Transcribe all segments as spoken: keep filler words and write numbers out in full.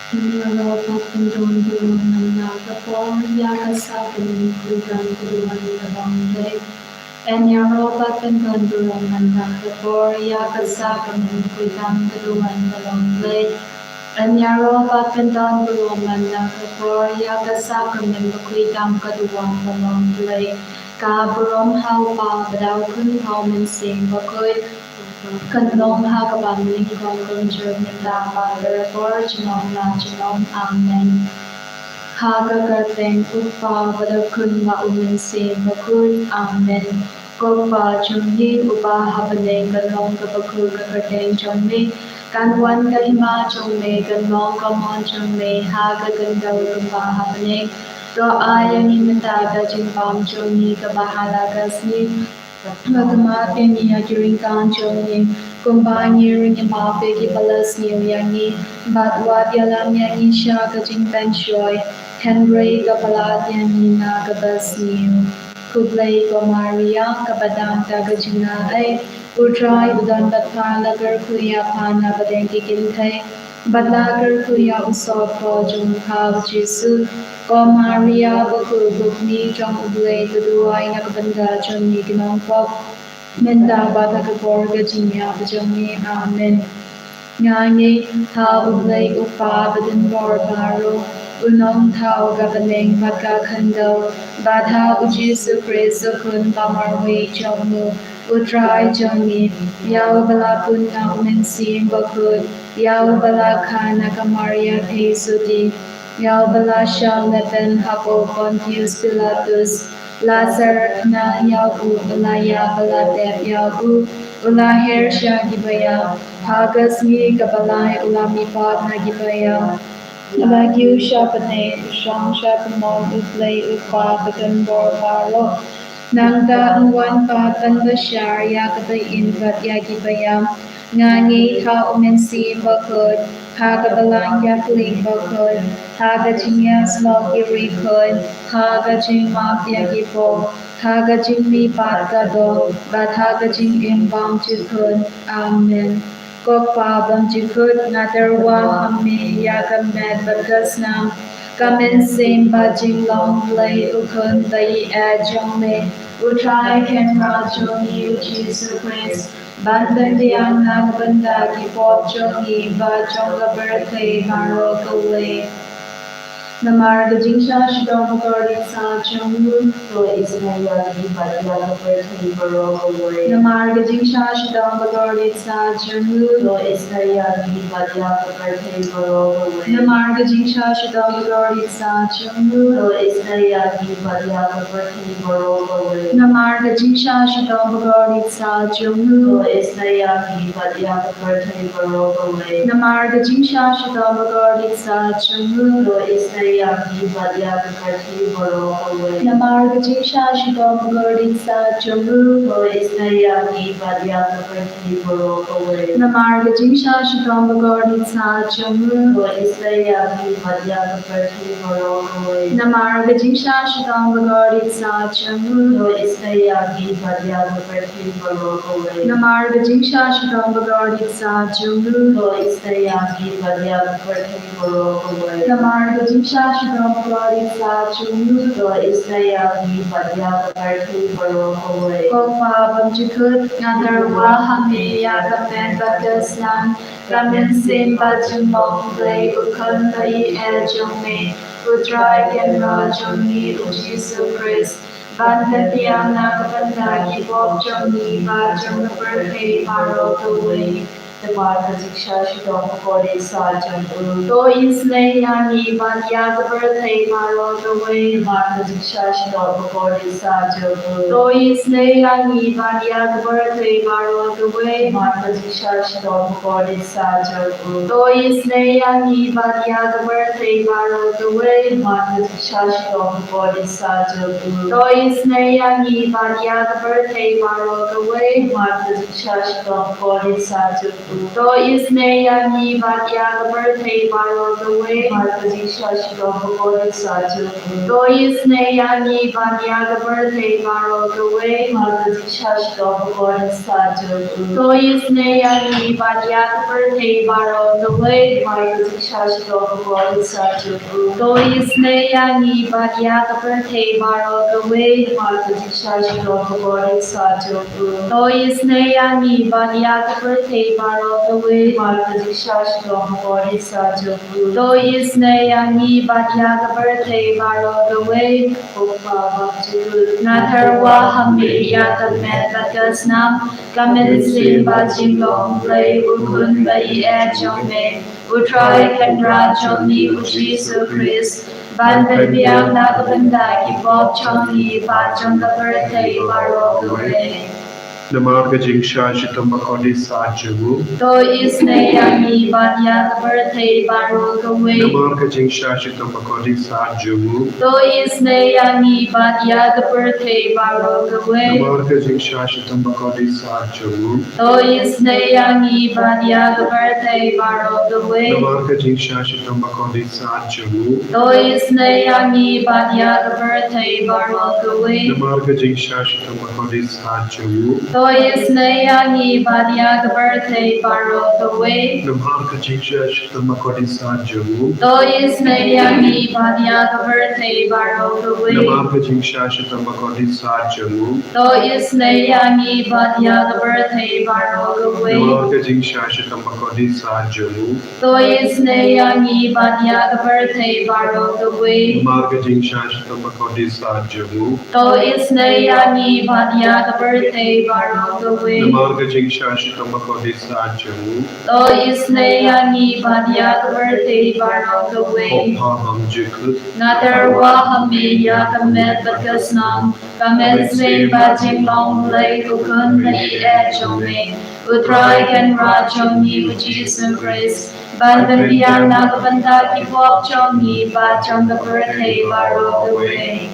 Ïaroh bad pyndon burom man la ka por ïa ka sah ka mynmiet khuidam ka duwan ka long Blei. Ïaroh bad pyndon burom man la ka por ïa ka sah ka mynmiet khuidam ka duwan ka long Blei. Ïaroh bad pyndon burom man la ka por ïa ka sah ka mynmiet khuidam ka duwan ka long Blei. Ka burom ha u Kpa bad ha u Khun bad ha u Mynsiem Bakhuid. Kan long ha kaba nyngkong kumjuh mynta bad barabor junom la junom. Amen. Ha ka kyrteng u Kpa bad u Khun bad u Mynsiem Bakhuid. Amen. Ko Kpa jong ngi uba ha bneng, kan long kaba khuid ka kyrteng jong me. Kan wan ka hima jong me, kan long ka mon jong me ha ka khyndew kumba ha bneng. To ai ïa ngi mynta ka jingbam jong ngi kaba ha la ka sngi. Bad khmih ïa ngi ïa ki ryngkang jong ngi kumba ngi ruh ngi map ïa kiba la sniew ïa ngi. Bad wat ïalam ïa ngi sha ka jingpynshoi, hynrei kaba lait ïa ngi na kaba sniew. Khublei ko Maria, kaba dang da ka jingaiei, u Trai u don bad pha, la kyrkhu ïa pha na pdeng ki kynthei. Bad la kyrkhu ïa u sopor jong pha u Jisu. Ko Maria, bakhuid bad bymjukut jong u Blei, to duwai na ka bynta jong ngi ki nongpop, mynta bad ha ka por ka jingïap jong ngi. Amen. Nga ngeit ha u Blei u Kpa badonbor baroh, u nongthaw ka bneng bad ka khyndew, bad ha u Jisu Khrist u Khun ba marwei jong u, u Trai jong ngi. Ïa uba la pun na u Mynsiem Bakhuid, ïa uba la kha na ka Maria theisotti, ïa uba la shah lehbeiñ hapoh Pontius Pilatus, la syrkhei ïa u, u la ïap, la tep ïa u, u la her sha kiba ïap, ha ka sngi kaba lai u la mihpat na kiba ïap, u la kiew sha bneng, u shong sha ka mon u Blei u Kpa badonbor baroh. Nangta un wan pat ban bishar ïa kiba im bad ïa kiba ïap. Nga ngeit ha u Mynsiem Bakhuid, ha ka Balang Katholik bakhuid, ha ka jingïasyllok ki riewkhuid, ha ka jingmap ïa ki pop, ha ka jingmihpat ka doh, bad ha ka jingim bymjukut. Amen. Ko Kpa bymjukut, nga tyrwa ha me ïa ka met bad ka snam, ka mynsiem bad jinglong Blei u Khun ba ïeit jong me, u Trai kynrad jong ngi u Jisu Khrist, ban pynbiang na ka bynta ki pop jong ngi bad jong ka pyrthei baroh kawei. Namar ka jingshah shitom bakordit satia jong u, to isynei ïa ngi bad ïa ka pyrthei baroh kawei. Namar ka jingshah shitom bakordit satia jong u, to isynei ïa ngi bad ïa ka pyrthei baroh kawei. Namar ka jingshah shitom bakordit satia jong u, to isynei ïa ngi bad ïa ka pyrthei baroh kawei. Namar ka jingshah shitom bakordit satia jong u, to isynei ïa ngi bad ïa ka pyrthei baroh kawei. Namar ka jingshah shitom bakordit satia jong u, to isynei ïa ngi bad ïa ka pyrthei baroh kawei. Namar ka jingshah shitom bakordit satia jong u, to isynei ïa ngi bad ïa ka pyrthei baroh kawei. Namar ka jingshah shitom bakordit satia jong u, to isynei ïa ngi bad ïa ka pyrthei baroh kawei. Namar ka jingshah shitom bakordit satia jong u, to isynei ïa ngi bad ïa ka pyrthei baroh kawei. Namar ka jingshah shitom bakordit satia jong u, to isynei ïa ngi bad ïa ka pyrthei baroh kawei. Namar ka jingshah shitom bakordit satia jong u, to isynei ïa ngi bad ïa ka pyrthei baroh kawei. Ko Kpa bymjukut, nga tyrwa ha me ïa ka met bad ka snam, ka mynsiem bad jinglong Blei u Khun ba ïeit jong me, u Trai kynrad jong ngi u Jisu Khrist, ban pynbiang na ka bynta ki pop jong ngi bad jong ka pyrthei baroh kawei. Namar ka jingshah shitom bakordit satia jong u, to isynei ïa ngi bad ïa ka pyrthei baroh kawei. Namar ka jingshah shitom bakordit satia jong u, to isynei ïa ngi bad ïa ka pyrthei baroh kawei. Namar ka jingshah shitom bakordit satia jong u, to isynei ïa ngi bad ïa ka pyrthei baroh kawei. Namar ka jingshah shitom bakordit satia jong u, to isynei ïa ngi bad ïa ka pyrthei baroh kawei. Namar ka jingshah shitom bakordit satia jong u, to isynei ïa ngi bad ïa ka pyrthei baroh kawei. Namar ka jingshah shitom bakordit satia jong u, to isynei Isynei ïa ngi bad ïa ka pyrthei baroh kawei. Namar ka jingshah shitom bakordit sa jong u. To isynei ïa ngi bad ïa ka pyrthei baroh kawei. Namar ka jingshah shitom bakordit sa jong u. To isynei ïa ngi bad ïa ka pyrthei baroh kawei. Namar ka jingshah shitom bakordit sa jong u. To isynei ïa ngi bad ïa ka pyrthei baroh kawei. Namar ka jingshah shitom bakordit sa jong u. To isynei ïa ngi bad ïa ka pyrthei baroh kawei. Ko Pa bymjukut. Nga tyrwa ha me ïa ka met bad ka snam, ka mynsiem bad jinglong Blei u Khun ba ïeit jong me, U Trai Kynrad jong ngi U Jisu Khrist, ban pynbiang na ka bynta ki pop jong ngi bad jong ka pyrthei baroh kawei. Namar ka jingshah shitom bakordit sa jong u. To isynei ïa ngi bad ïa ka pyrthei baroh kawei. Namar ka jingshah shitom bakordit sa jong u. To isynei ïa ngi bad ïa ka pyrthei baroh kawei. Namar ka jingshah shitom bakordit sa jong u. To isynei ïa ngi bad ïa ka pyrthei baroh kawei. Namar ka jingshah shitom bakordit sa jong u. To isynei ïa ngi bad ïa ka pyrthei baroh kawei. Namar ka jingshah shitom bakordit sa jong u. To isynei ïa ngi bad ïa ka pyrthei baroh kawei. Namar ka jingshah shitom bakordit sa jong u. To isynei ïa ngi bad ïa ka pyrthei baroh kawei. Namar ka jingshah shitom bakordit sa jong u. To isynei ïa ngi bad ïa ka pyrthei baroh kawei. Namar ka jingshah shitom bakordit sa jong u. To isynei ïa ngi bad ïa ka pyrthei baroh kawei. Namar ka jingshah shitom bakordit sa jong u. To isynei ïa ngi bad ïa ka pyrthei baroh kawei. Namar ka jingshah shitom bakordit sa jong u. To isynei ïa ngi bad ïa ka pyrthei baroh kawei. Ko Pa bymjukut. Nga tyrwa ha me ïa ka met bad ka snam, ka mynsiem bad jinglong Blei u Khun ba ïeit jong me, U Trai Kynrad jong ngi U Jisu Khrist, ban pynbiang na ka bynta ki pop jong ngi bad jong ka pyrthei baroh kawei.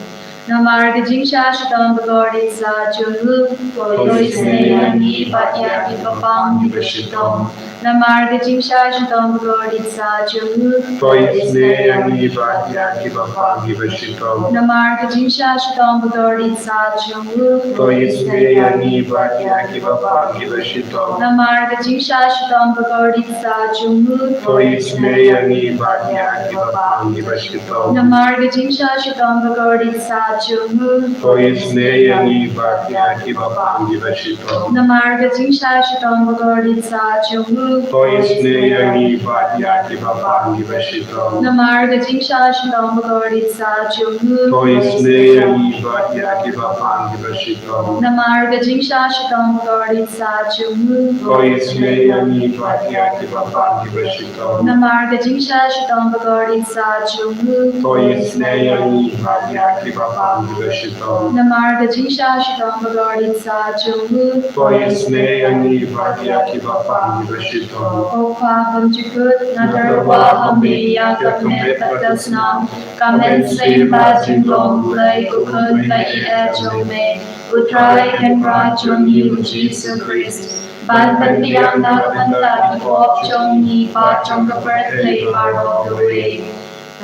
Namar ka jingshah shitom bakordit sa jong u. To isynei ïa ngi bad ïa kiba pang kiba shitom. Namar ka jingshah shitom bakordit sa jong u. To isynei ïa ngi bad ïa kiba pang kiba shitom. Namar ka jingshah shitom bakordit sa jong u. To isynei ïa ngi bad ïa kiba pang kiba shitom. Namar ka jingshah shitom bakordit sa jong u. To isynei ïa ngi bad ïa kiba pang kiba shitom. Namar ka jingshah shitom bakordit sa jong u. To isynei ïa ngi bad ïa kiba pang kiba shitom. Namar ka jingshah shitom bakordit sa jong u. To isynei ïa ngi bad ïa kiba pang kiba shitom. Namar ka jingshah shitom bakordit sa jong u. To isynei ïa ngi bad ïa kiba pang kiba shitom. Namar ka jingshah shitom bakordit sa jong u. To isynei ïa ngi bad ïa kiba pang kiba shitom. Namar ka jingshah shitom bakordit sa jong u. To isynei ïa ngi bad ïa kiba pang kiba shitom. Namar ka jingshah shitom bakordit sa jong u. To isynei ïa ngi bad ïa kiba pang kiba shitom. Ko Pa bymjukut, nga tyrwa ha me ïa ka met bad ka snam, ka mynsiem bad jinglong Blei u Khun ba ïeit jong me, U Trai Kynrad jong ngi U Jisu Khrist, ban pynbiang na ka bynta ki pop jong ngi bad jong ka pyrthei baroh kawei.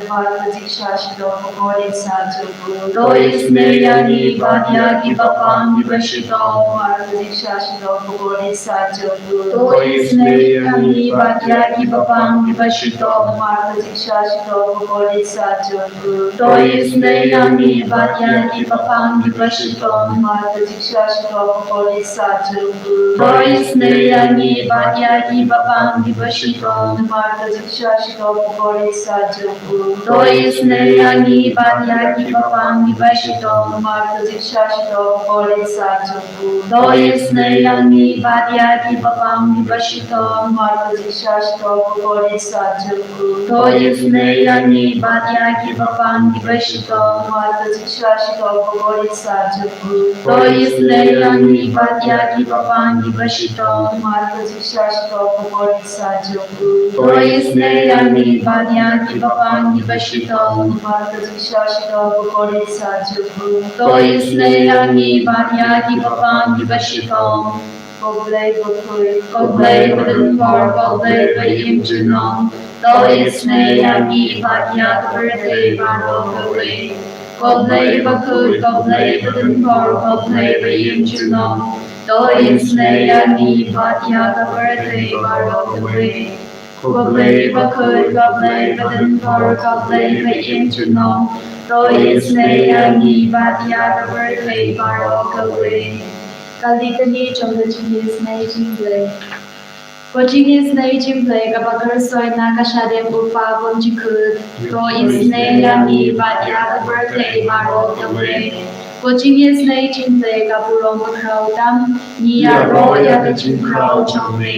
Namar ka jingshah shitom bakordit sa jong u. To isynei ïa ngi bad ïa kiba pang kiba shitom. Namar ka jingshah shitom bakordit sa jong u. To isynei ïa ngi bad ïa kiba pang kiba shitom. Namar ka jingshah shitom bakordit sa jong u. To isynei ïa ngi bad ïa kiba pang kiba shitom. Namar ka jingshah shitom bakordit sa jong u. To isynei ïa ngi bad ïa kiba pang kiba shitom. Namar ka jingshah shitom bakordit sa jong u. To isynei ïa ngi bad ïa kiba pang kiba shitom. Namar ka jingshah shitom bakordit sa jong u. To isynei ïa ngi bad ïa kiba pang kiba shitom. Namar ka jingshah shitom bakordit sa jong u. To isynei ïa ngi bad ïa kiba pang kiba shitom. Namar ka jingshah shitom bakordit sa jong u. To isynei ïa ngi bad ïa kiba pang kiba shitom. Namar ka jingshah shitom bakordit sa jong u. To isynei ïa ngi bad ïa kiba pang kiba shitom. Namar ka jingshah shitom bakordit sa jong u. To isynei ïa ngi bad ïa kiba pang kiba shitom. Ko Blei bakhuid, ko Blei badonbor, ko Blei ba im junom, to isynei ïa ngi bad ïa ka pyrthei baroh kawei. Ko Blei bakhuid, ko Blei badonbor, ko Blei baïing junom. To isynei ïa ngi bad ïa ka pyrthei baroh kawei. Ko Blei bakhuid, ko Blei badonbor, ko Blei baïing junom. To isynei ïa ngi bad ïa ka pyrthei baroh kawei. Ka Litany jong ka jingisynei jong U Blei. Ko jingisynei jong U Blei kaba kyrsoi na ka shadem u Kpa bymjukut. To isynei ïa ngi bad ïa ka pyrthei baroh kawei. Ko jingisynei jong U Blei ka burom bakhraw tam. Ngi ïaroh ïa ka jingkhraw jong me.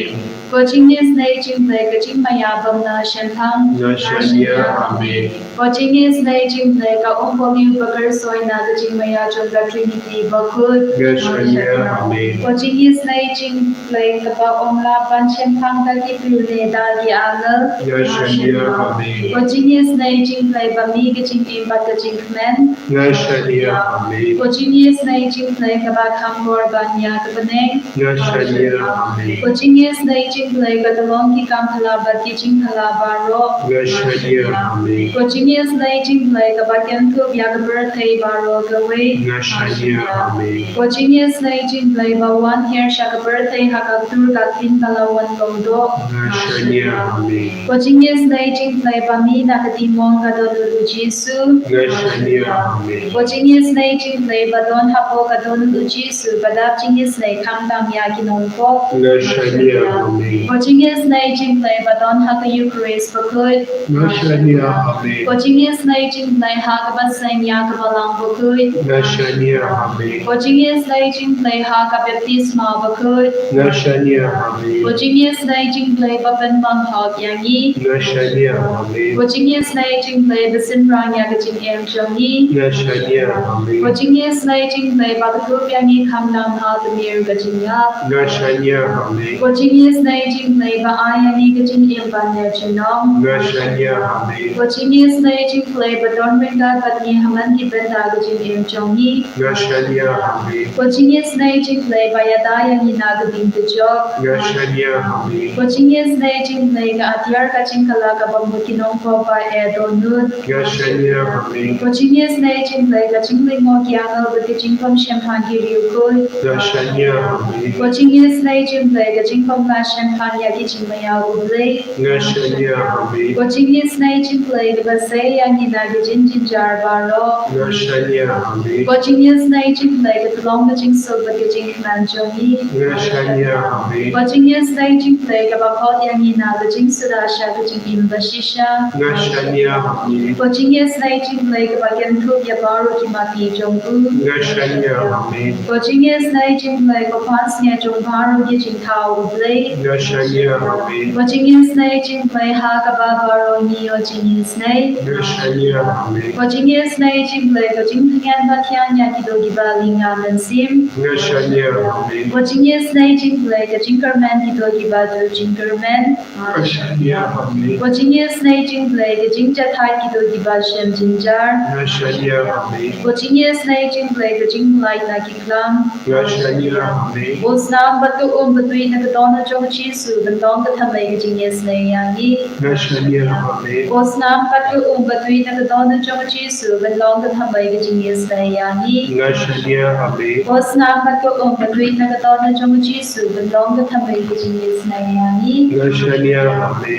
Ko jingisynei jong U Blei ka jingmaïa bym lah shemphang. Nga shaniah ha me. Ko jingisynei jong U Blei ka um pohliew ba kyrsoi na ka jingmaïa jong ka Trinity bakhuid. Nga shaniah ha me. Ko jingisynei jong U Blei kaba ym lah ban shemphang da ki briew ne da ki angel. Nga shaniah ha me. Ko jingisynei jong U Blei ba mih ka jingim bad ka jingkmen. Nga shaniah ha me. Ko jingisynei jong U Blei kaba kham bor ban ïa ka bneng. Nga shaniah ha me. Ko jingisynei jong U Blei ka tyllong ki kam phylla bad ki jingphylla baroh. Nga shaniah ha me. Ko jingisynei jong U Blei kaba kynthup ïa ka pyrthei baroh kawei. Nga shaniah ha me. Ko jingisynei jong U Blei ba wan hiar sha ka pyrthei ha ka ktur ka ktien ba la wan long doh. Nga shaniah ha me. Ko jingisynei jong U Blei ba mih na ka diengmong ka dohnud U Jisu. Nga shaniah ha me. Ko jingisynei jong U Blei ba don hapoh ka dohnud U Jisu ba dap jingisynei khamtam ïa ki nongpop. Nga shaniah ha me. Ko jingisynei jong U Blei ba don ha ka Eucharist bakhuid. Nga shaniah ha me. Ko jingisynei jong U Blei ha kaba seng ïa ka Balang bakhuid. Nga shaniah ha me. Ko jingisynei jong U Blei ha ka baptisma bakhuid. Nga shaniah ha me. Ko jingisynei jong U Blei ba pynbam hok ïa ngi. Nga shaniah ha me. Ko jingisynei jong U Blei ba synran ïa ka jingim jong ngi. Nga shaniah ha me. Ko jingisynei jong U Blei ba kdup ïa ngi khamtam ha ka mir ka jingïap. Nga shaniah ha me. Ko jingisynei jong U Blei ba ai ïa ngi ka jingim ban ïa junom. Nga shaniah ha me. Ko jingisynei jong U Blei ba don ryngkat bad ngi ha man ki bynta ka jingim jong ngi. Nga shaniah ha me. Ko jingisynei jong U Blei ba ïada ïa ngi na ka bynta jong. Nga shaniah ha me. Ko jingisynei jong U Blei ka atiar ka jingkylla ka bym mut ki nongpop ba eh dohnud. Nga shaniah ha me. Ko jingisynei jong U Blei ka jinglyngngoh ki angel bad ka jingpom shemphang ki riewkhuid. Nga shaniah ha me. Ko jingisynei jong U Blei ka jingpom la shemphang ïa ki jingmaïa U Blei. Nga shaniah ha me. Ko jingisynei jong U Blei kaba sei ïa ngi na ka jingjynjar baroh. Nga shaniah ha me. Ko jingisynei jong U Blei ka tyllong ka jingsuk bad ka jingkmen jong ngi. Nga shaniah ha me. Ko jingisynei jong U Blei kaba khot ïa ngi na ka jingsuda sha ka jingim bashisha. Nga shaniah ha me. Ko jingisynei jong U Blei kaba kynthup ïa baroh ki mati jong u. Nga shaniah ha me. Ko jingisynei jong U Blei ko pansngiat jong baroh ki jingthaw U Blei. Nga shaniah ha me. Ko jingisynei jong U Blei ha kaba baroh ngi ïoh jingisynei. Nga shaniah ha me. Ko jingisynei jong U Blei ko jingthngan ba thiang ïa kito kiba lynga mynsiem. Nga shaniah ha me. Ko jingisynei jong U Blei ko jingkyrmen kito kiba duh jingkyrmen. Nga shaniah ha me. Ko jingisynei jong U Blei ko jingjahthait kito kiba shem jynjar. Nga shaniah ha me. Ko jingisynei jong U Blei ko jinglait na ki klam. Nga shaniah ha me. Ko snam bad ka um ba tuid na ka dohnud jong U Jisu ban long ka thymmei ka jingisynei ïa ngi. Nga shaniah ha me. Ko snam bad ka um ba tuid na ka dohnud jong U Jisu ban long ka thymmei ka jingisynei ïa ngi. Nga shaniah ha me. Ko snam bad ka um ba tuid na ka dohnud jong U Jisu ban long ka thymmei ka jingisynei ïa ngi. Nga shaniah ha me.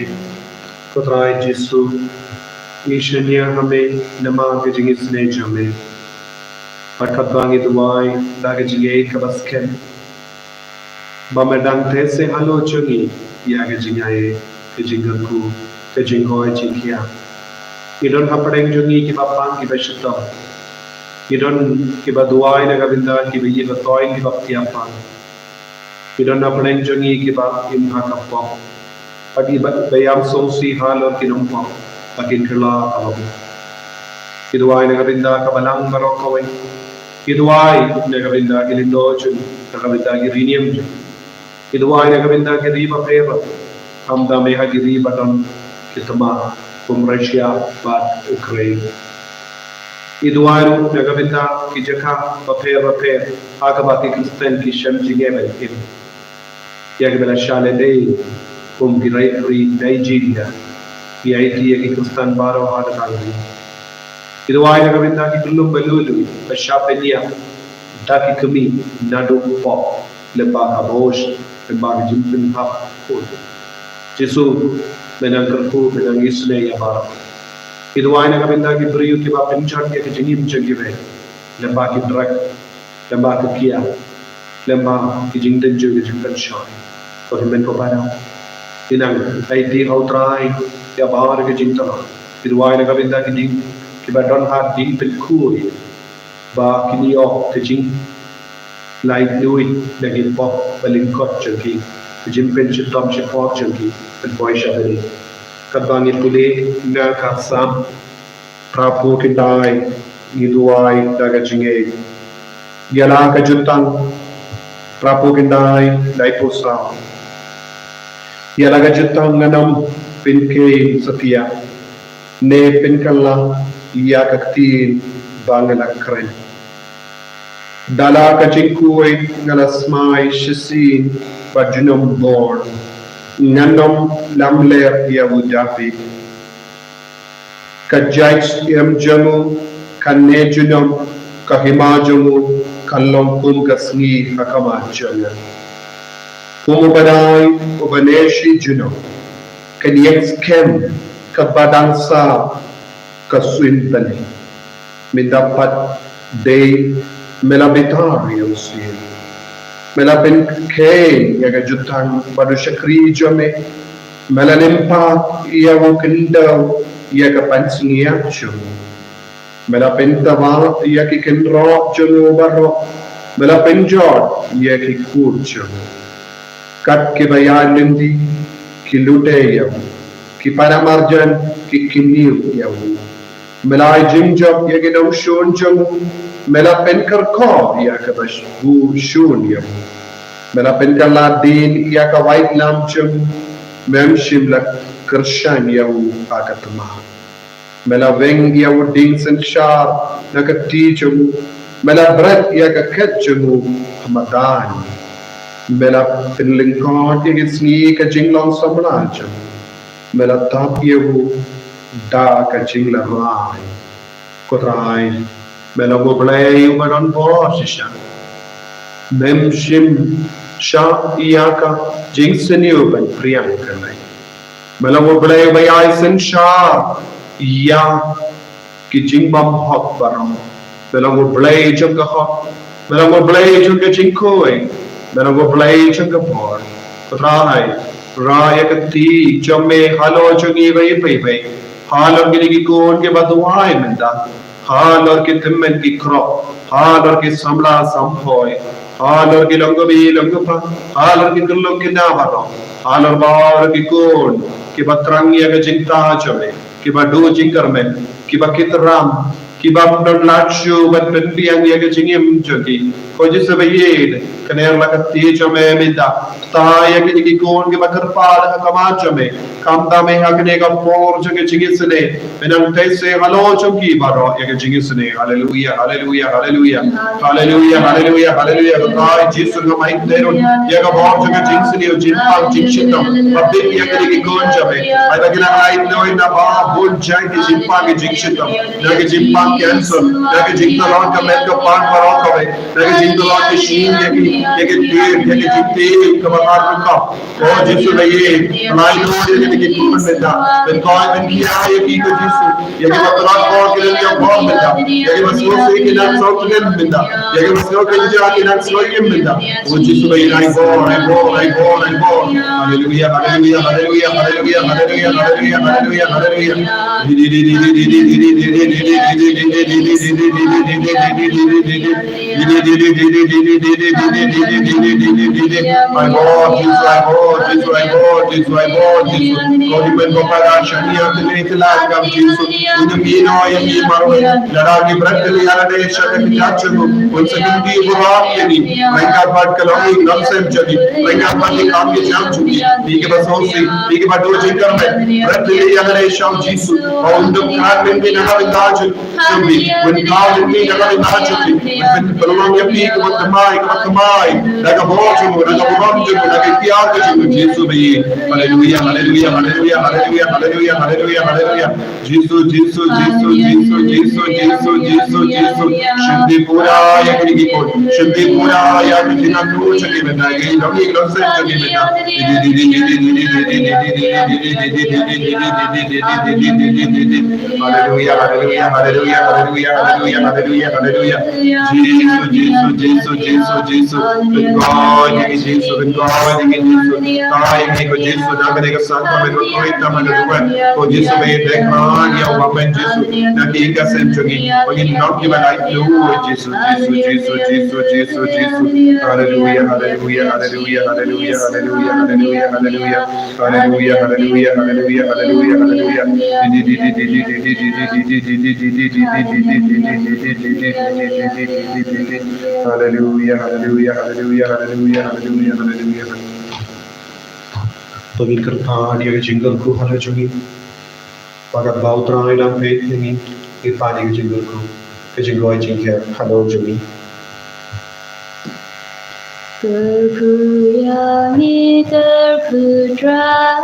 Ko Trai Jisu, ngi shaniah ha me namar ka jingisynei jong me. Bad katba ngi duwai da ka jingïeit kaba skhem, ba me dang theh seh halor jong ngi ïa ka jingaiei, ka jingkyrkhu, ka jinghoi jingkhiah. Ngi don hapdeng jong ngi kiba pang kiba shitom. Ngi don kiba duwai na ka bynta kiba ïeit ba toiñ kiba pdiang pang. Ngi don hapdeng jong ngi kiba im ha ka pop, bad kiba ïam sngewsih halor ki nongpop ba kin kylla kaba bha. Ngi duwai na ka bynta ka Balang baroh kawei. Ngi duwai na ka bynta ki lyngdoh jong ngi, na ka bynta ki riewniam jong ngi. Ngi duwai na ka bynta ki ri bapher bapher, khamtam eh ha ki ri ba don ki thma kum Russia bad Ukraine. Ngi duwai ruh na ka bynta ki jaka bapher bapher ha kaba ki Khristan ki shem jingeh ban im. Ïa kiba la shah lehnoh kum ki ri Nigeria, ngi aiti ïa ki Khristan baroh ha kata ka ri. Ngi duwai na ka bynta ki khyllung ba lulu ba shah pynïap da ki kmie naduh pop lyngba ka bor, lyngba ka jingpynhap khun. Jisu, me nang kyrkhu, me nang isynei ïa baroh. Ngi duwai na ka bynta ki briew kiba pynjot ïa ka jingim jong kiwei lyngba ki drug, lyngba ka kiad, lyngba ki jingtynjuh, ki jingpynshoi. Ko Hynmen ko Para, ngi nang aiti ha U Trai ïa baroh ki jingtyrwa. Ngi duwai na ka bynta ki ding kiba don ha ding pynkhuid, ba kin ïoh ka jinglaitluid na ki pop ba lyngkot jong ki, ka jingpynshitom shipor jong ki, pynpoi sha bneng. Katba ngi pule na ka Salm phra phew khyndai, ngi duwai da ka jingngeit. Ïa la ka jutang, phra phew khyndai, laiphew saw. Ïa la ka jutang ngan ym pynkheiñ satia, ne pynkylla ïa ka ktien ba nga la kren. Da la ka jingkhuid nga la smai shisien bad junom bor, ngan ym lamler ïa u Dabid. Ka jait im jong u kan ne junom, ka hima jong u kan long kum ka sngi ha khmat jong nga. Kum u badai uba ne shi junom, kan ïeng skhem katba dang sah ka suiñ bneng. Mynta pat dei me la bitar ïa u syiem. Me la pynkheiñ ïa ka jutang bad u shakri jong me. Me la lim pat ïa u khyndew ïa ka pansngiat jong u. Me la pyntaba ïa ki kynroh jong u baroh. Me la pynjot ïa ki kur jong u. Kat kiba ïaid lynti ki lute ïa u, ki para marjan ki kynñiew ïa u. Me la ai jingjop ïa ki nongshun jong u, me la pynkyrkhu ïa kaba shun ïa u. Me la pynkylla dien ïa ka waitlam jong u, mem shym la kyrshan ïa u ha ka tma. Me la weng ïa u dieng synshar na ka kti jong u, me la bret ïa ka khet jong u ha madan. Me la pynlyngkot ïa ki sngi ka jinglong samla jong u, me la tap ïa u da ka jinglarai. Ko Trai, me long U Blei uba don bor shisha. Mem shim shah ïa ka jingsniew ban priang kane. Me long U Blei uba ïai synshar ïa ki jingbymhok baroh. Me long U Blei jong ka hok. Me long U Blei jong ka jingkhuid. Me long U Blei jong ka bor. Ko Trai, rah ïa ka kti jong me halor jong ngi iwei pa iwei. Halor kine ki khun kiba duwai mynta. Halor ki tymmen ki khrok, halor ki samla samphoi, halor ki longkmie longkpa, halor ki khyllung khynnah baroh, halor baroh ki khun kiba thrang ïa ka jingthaw jong me, kiba duh jingkyrmen, kiba kit ram, kiba ym don lad shuh ban pynbiang ïa ka jingim jong ki. Ko Jisu baieit, kane la ka kti jong me mynta. Thaw ïa kine ki khun kiba kyrpad ha khmat jong me. Khamtam ha kane ka por jong ka jingisynei, me nang tei se halor jong ki baroh ïa ka jingisynei. Haleluia, haleluia, haleluia. Haleluia, haleluia, haleluia. Ko Trai Jisu, nga ai tyrwa ïa ka bor jong ka jingsniew, jingpang, jingshitom. Ba bit ïa kine ki khun jong me. Ai ba ki nang ai tyrwa na ba bun jait ki jingpang, ki jingshitom. Na ki jingpang cancer, na ki jingtlot ka met ka pang baroh kawei. Na ki jingtlot ki shyieng ïa ki, ïa ki tiar, ïa ki jingtiar kaba ar rukap. Ko Jisu baieit, lai noh ïa kine ki khun mynta. Pynkoit pynkhia ïa ki ko Jisu. Ïa kiba tlot bor ki nang ïa bor mynta. Ïa kiba sngewsih ki nang sngewtngen mynta. Ïa kiba sngew kynja ki nang sngew im mynta. Ko Jisu baieit, ai bor, ai bor, ai bor, ai bor. Haleluia, haleluia, haleluia, haleluia. Ai bor Jisu, ai bor Jisu, ai bor Jisu, ai bor Jisu. Ko Hynmen ko Para, shaniah kane ka lad kam Jisu. Un ym ïehnoh ïa ngi marwei. Lada ngi bret kylli ïa lade sha ka kjat jong u, un sa kyntiew burom ïa ngi ryngkat bad ka longïing longsem jong ngi, ryngkat bad ki kam ki jam jong ngi. Ngi kiba sngewsih, ngi kiba duh jingkyrmen, bret kylli ïa lade sha u Jisu. Ba un dup kyrpad lynti na ka bynta jong ngi. Jong phi, un khlaw lynti na ka bynta jong phi, un pynlong ïa phi kaba thymmai, kaba thymmai da ka bor jong u, da ka burom jong u, da ka iktiar ka jong u. Jisu ba ïeit. Haleluya, haleluya, haleluya, haleluya, haleluya, haleluya, haleluya. Jisu, Jisu, Jisu, Jisu, Jisu, Jisu, Jisu, Jisu. Shim dei pura ïa kine ki khun. Shim dei pura ïa ki jingangnud jong ki mynta. Ki long ki nongsen jong ki mynta. Haleluya, haleluya, haleluya, haleluya, haleluya, haleluya, haleluya. Jisu, Jisu, Jisu, Jisu, Jisu. Pynkoit ïa ngi Jisu, pynkoit ïa ngi Jisu. Pynkoit ïa ngi ko Jisu, na kane ka sangkmen, pynkoit ïa ngi ko Jisu, pynkoit ïa ngi ko Jisu. Na kane ka sangkmen, pynkoit ïa ngi Jisu. Pynkoit ïa ngi ko Jisu, na kane ka sangkmen, pynkoit ïa ngi Jisu. Pynkoit ïa ngi ko Jisu, na kane ka sangkmen, pynkoit ïa ngi Jisu. Jisu, Jisu, Jisu, Jisu, Jisu. Haleluya, haleluya, haleluya, haleluya, haleluya, haleluya, haleluya. Haleluya, haleluya, haleluya, haleluya, haleluya. Haleluya, haleluya, haleluya, haleluya, haleluya, haleluya, haleluya. To ngin kyrpad ïa ka jingkyrkhu halor jong ngi. Ba katba U Trai u dang peit ïa ngi, ngin pan ïa ka jingkyrkhu, ka jingkoit jingkhiah halor jong ngi. Kyrkhu ïa ngi, kyrkhu Trai.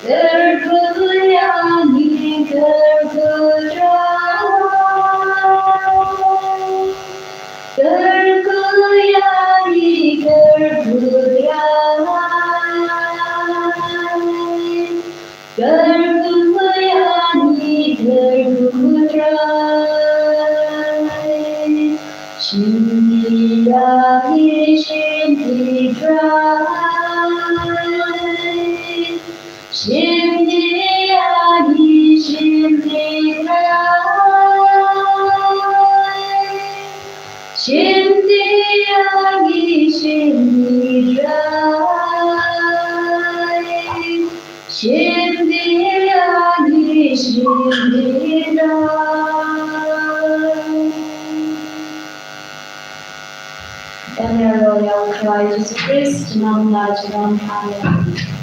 Kyrkhu ïa ngi, kyrkhu Trai. Kyrkhu ïa ngi, kyrkhu Trai. Kyrkhu ïa ngi, kyrkhu Trai. Shim dei ïa ngi, shim dei Trai. Shim dei ïa ngi, shim dei Trai. Shim dei ïa ngi, shim dei Trai. Shim dei ïa ngi, shim dei Trai. Ïa ngi ïa U Trai Jisu Khrist, nang la jrong. Amen.